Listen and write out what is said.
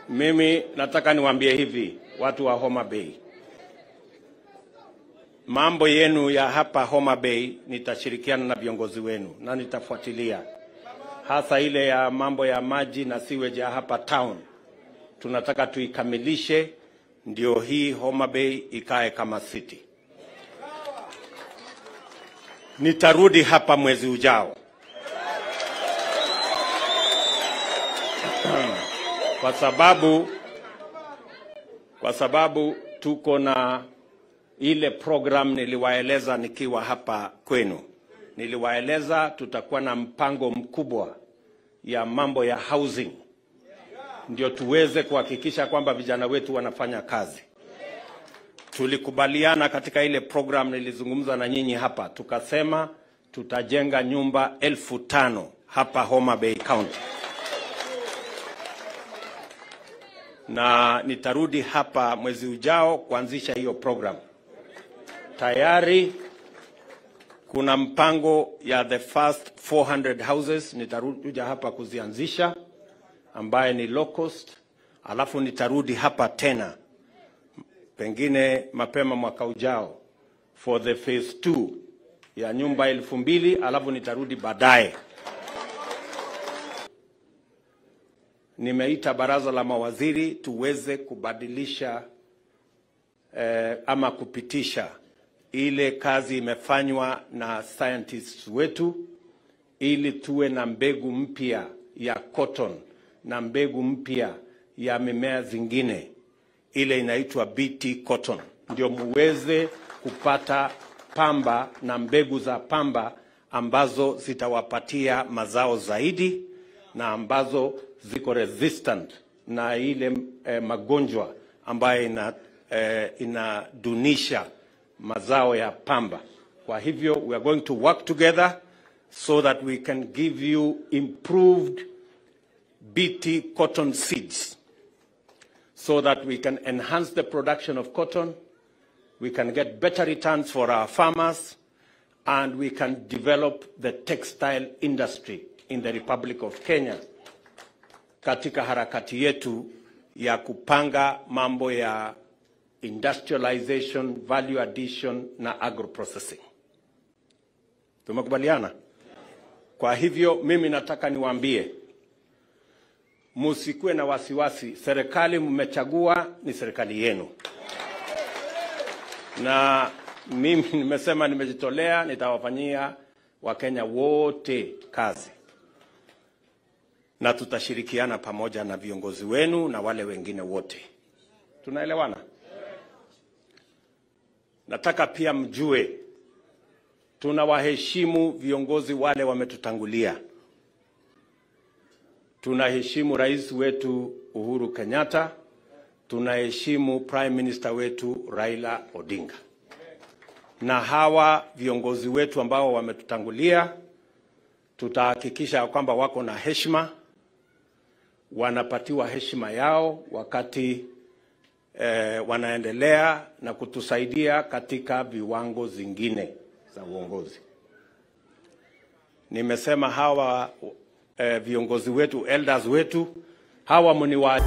Mimi nataka niwaambie hivi watu wa Homa Bay. Mambo yenu ya hapa Homa Bay nitashirikiana na viongozi wenu na nitafuatilia. Hasa ile ya mambo ya maji na sewage ya hapa town. Tunataka tuikamilishe ndio hii Homa Bay ikae kama city. Nitarudi hapa mwezi ujao. Kwa sababu tuko na ile program niliwaeleza nikiwa hapa kwenu. Niliwaeleza tutakuwa na mpango mkubwa ya mambo ya housing. Ndio tuweze kuhakikisha kwamba vijana wetu wanafanya kazi. Tulikubaliana katika ile program nilizungumza na nyinyi hapa. Tukasema tutajenga nyumba 5,000 hapa Homa Bay County. Na nitarudi hapa mwezi ujao kuanzisha hiyo program. Tayari kuna mpango ya the first 400 houses nitarudi hapa kuzianzisha, ambaye ni low cost. Alafu nitarudi hapa tena pengine mapema mwaka ujao for the phase 2 ya nyumba 2,000, alafu nitarudi baadaye. Nimeita baraza la mawaziri tuweze kubadilisha ama kupitisha ile kazi imefanywa na scientists wetu ili tuwe na mbegu mpya ya cotton na mbegu mpya ya mimea zingine, ile inaitwa BT cotton, ndio muweze kupata pamba na mbegu za pamba ambazo zitawapatia mazao zaidi na ambazo ziko resistant na ile magonjwa ambayo inadunisha mazao ya pamba. Kwa hivyo we are going to work together so that we can give you improved BT cotton seeds so that we can enhance the production of cotton, we can get better returns for our farmers, and we can develop the textile industry in the Republic of Kenya katika harakati yetu ya kupanga mambo ya industrialization, value addition na agro-processing. Tumekubaliana? Kwa hivyo mimi nataka niwaambie, msikuwe na wasiwasi. Serikali mmechagua ni serikali yenu. Na mimi nimesema nimejitolea, nitawafanyia Wakenya wote kazi. Na tutashirikiana pamoja na viongozi wenu na wale wengine wote. Tunaelewana? Nataka pia mjue tunawaheshimu viongozi wale wametutangulia. Tunaheshimu rais wetu Uhuru Kenyatta, tunaheshimu Prime Minister wetu Raila Odinga. Na hawa viongozi wetu ambao wametutangulia, tutahakikisha kwamba wako na heshima, wanapatiwa heshima yao wakati wanaendelea na kutusaidia katika viwango zingine za uongozi. Nimesema hawa viongozi wetu, elders wetu, hawa mniwa